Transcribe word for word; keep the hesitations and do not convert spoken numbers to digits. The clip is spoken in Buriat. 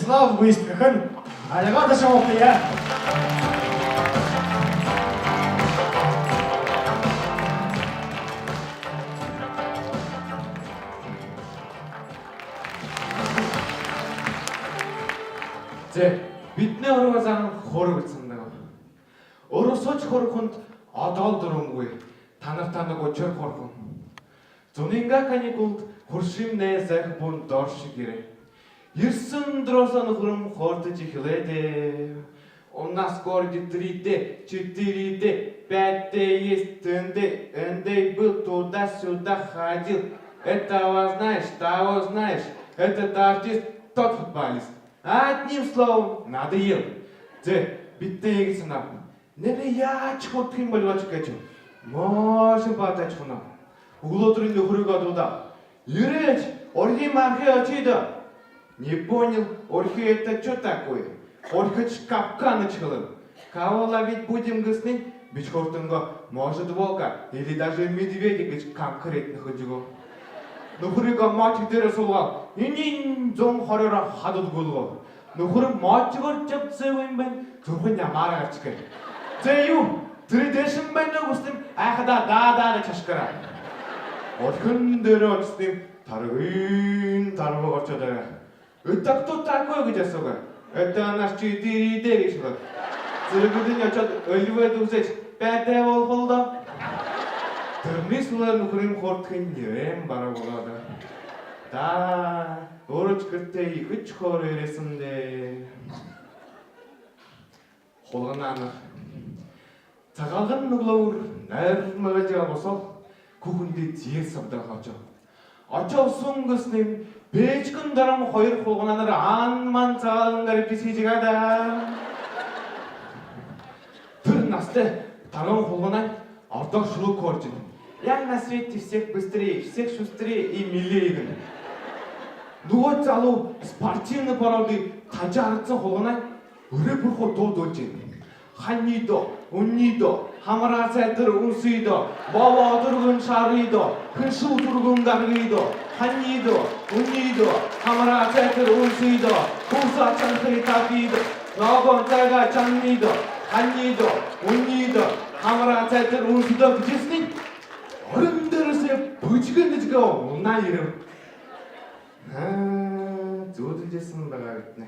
Слава выставкахан альга дашамтая. Зэ, бидэнэй ургазан хургацандаг. Урасаж хурханд одоол дурамгүй, танар танаг учир хурхан. Зунайнгаа каникулда хуршымнай зайхабуун дорошо гэрээ. Ерэһэн дурасаа нүхэрым хортожо эхилээдээ. У нас в городе три дэ, четыре дэ, пять дэ есть, тэндэ, эндэ был, туда-сюда ходил. Этого знаешь, того знаешь, этот артист, тот футболист. Одним словом, надоел. Зэ, бидэнэй иигэжэ һанаа. Нэрээ яажа хурдаха юм болёо гэжэ. Моош баатаашье хунаа. Үглөөдэрынь нүхэрыгөө дуудаа. Ерээш, орхи-мархи ошоё даа. Не понял, орхи это чё такое? Орхи шкаф каныч хэлэн. Кого ловить будем гэһэнь, би шорт ангиа, может, волка или даже медведя гэжэ конкретно хэлэжэ үгөө. Нүхэрыгөө мостик дээрэ суулгаад, энэнь зуун хорёороо хадуул гүйлгөө. Нүхэрынь мостигоор жаб зэбэн байна, зүрхэн ямаараа гаршаха. Зэ юу, тэрэ дээшэнь байна гү гэһэнь, айхадаа даа даа гэжэ шашкараа. Орхин дээрэ ошоһонь, таргын тарба гаршаад байгаа. Это кто такой гэжэ асуугаа. Это наш четыре дэ гэжэ хэлээ. Зэргэдэнь ошоод, эльбээд үзөөш, пять дэ болохол даа. Тэрэнэй сүүлээр нүхэрыем хурдахань нэрээм бараа болоо даа. Даа, уржа гэртээ ехэ шухар ерээһэн даа. Хулгана анар. Сагаалган нүглөөгүүр нойр мэгэлжэ бусаал, хүхэ хүндэ зиир сабда ошоо. Ошоһон гэһэнь, бээжгэн дором хоёр хулгана анар ан ман сагаалган гаража сиижэ байгаа даа. Тэрэ наһатай тарган хулганань ородоор шүлэг хөөрэжэ байна. Я на свете всех быстрее, всех шустрее и милее гэнэ. Нүгөө залуу спортивный породой тажа харагдажа хулганань үрэ бурхуу дуу дуулжа байна. Хани доо, уни доо, хамараа сайтар унси доо, бобо түргэн шари доо, хэншүү түргэн гарги доо, хани доо, уни доо, хамараа сайтар унси доо, хууса чанхы таби доо, ногоон тайга чанни доо, хани доо, уни доо, хамараа сайтар унси доо гэжэ хэлэһэн. Орон дээрэһээ бэжгэн эжыгээ унаа ерэбэ. Аа, зүүдэлжэ байһан байгаа гүт нэ.